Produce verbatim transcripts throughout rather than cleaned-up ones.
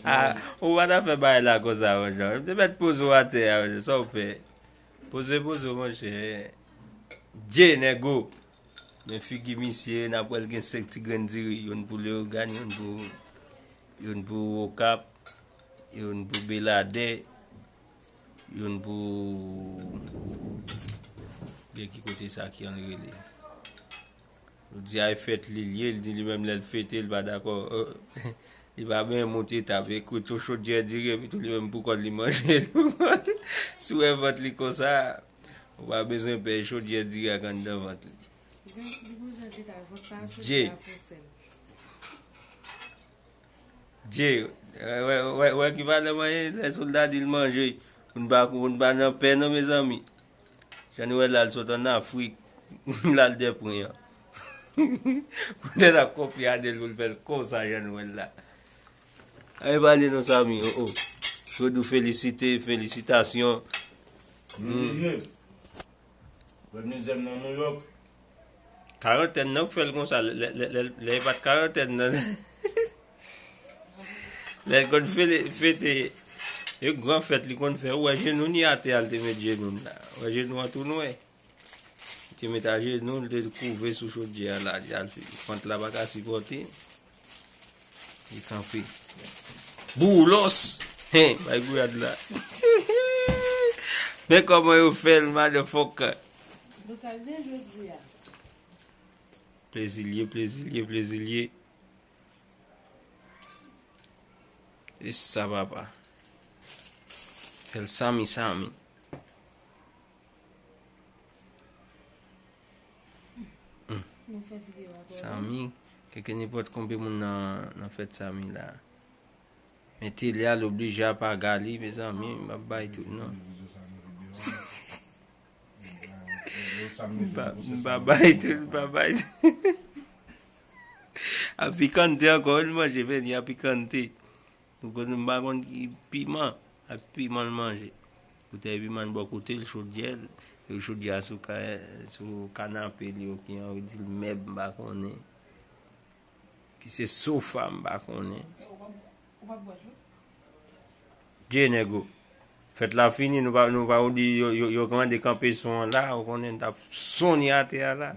Ah, ou pa ta fè bagay la konsa, monchè. Ou te mèt poze w atè a, monchè. Sa w fè? Poze, poze w, monchè. Dje, nègo. Men figi misye, n ap wè l gen senk ti grenn diri. Youn pou Leyogàn, youn pou, youn pou Okap, youn pou Beladè, youn pou, gen ki kote sa ki ann rele. Ou di a e fèt li l ye, li di li menm lè l fete, li pa dakò. Li pa benyen monte etap, e kout yon chodyè diri, epi tou li menm pou kò l li manje l pou kò l. Si w wè vant li konsa, ou pa bezwen pè, chodyè diri ak anndan vant li. Li, li gon jan di la, vant pa Je. Chodyè a fè sèl. Je, wè, wè, wè, wè ki valè mwen ye, lè sòlda di l manje, moun pa, moun pa nan pè non, mezanmi. Jan Nwèl la, l sot ann Afrik, l al dèpwen an. Kounye a l ap konpye a de l pou l fè l konsa, Jan Nwèl la. Ay, pale non, Samy, oh, oh. Fredou, felisite, felisitasyon. Wi, wi, wi. Wè mizè m nan Nouyòk. Karantèn nan k fè l konsa, lè, lè, lè, lè, lè e pa t karantèn nan. Lè l konn fele-, fete, e gran fèt li konn fè, ou wè jenou ni atè a, l te met jenou l la. Ou wè jenou an tou nwè. Li te met ajenou, li te kouve sou chodyè a la, li al fè, vant la pa ka sipòte. Li kanpe. Boulos! Hen, bay gouyad la. Men kòman yo fè l, motherfucker. Bon, sa l gen jodi a? Plezi l ye, plezi l ye, plezi l ye. E sa, papa. Fè l Samy, Samy. Hmm. Nou fè videyo a, Samy, kèlke nenpòt konbe moun nan, nan fèt Samy la. Men tele a l oblije apaga li, mezanmi, m ap bay tout, non. M pa, m pa bay tout, m pa bay tout. A pikante ankò, wi, l manje, men li a pikante. Nou konn, m pa konn ki piman, ak piman l manje. Boutèy piman l bò kote l, chodyè l, e chodyè a sou ka-, sou kanape li, yo ki an, yo di l mèb, m pa konnen. Ki se sofa, m pa konnen. Dje nègo. Fèt la fini, nou pa, nou pa ou di yo, yo, yo mande kanpe son an la, ou konnen n t ap sonnen atè a la.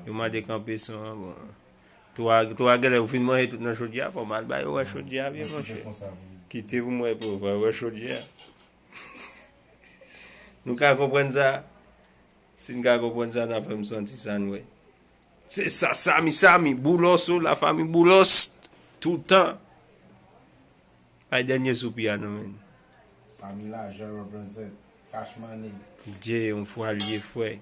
Yo mande kanpe son an, bon. Twa, twa genlè ou fin manje tout nan chodyè a, fò m al ba yo wè chodyè a byen, monchè. Kite pou mwen pou yo wè chodyè a. Nou ka konprann sa? Si n ka konprann sa, n a fè m santi sa, n wè. Se sa, Samy, Samy, Boulos, oh, la famille Boulos, toutan. Ay dènye soupi a, non, men. Samy Lajan represent, Cash Money. Dje, yon fwa l ye, frè.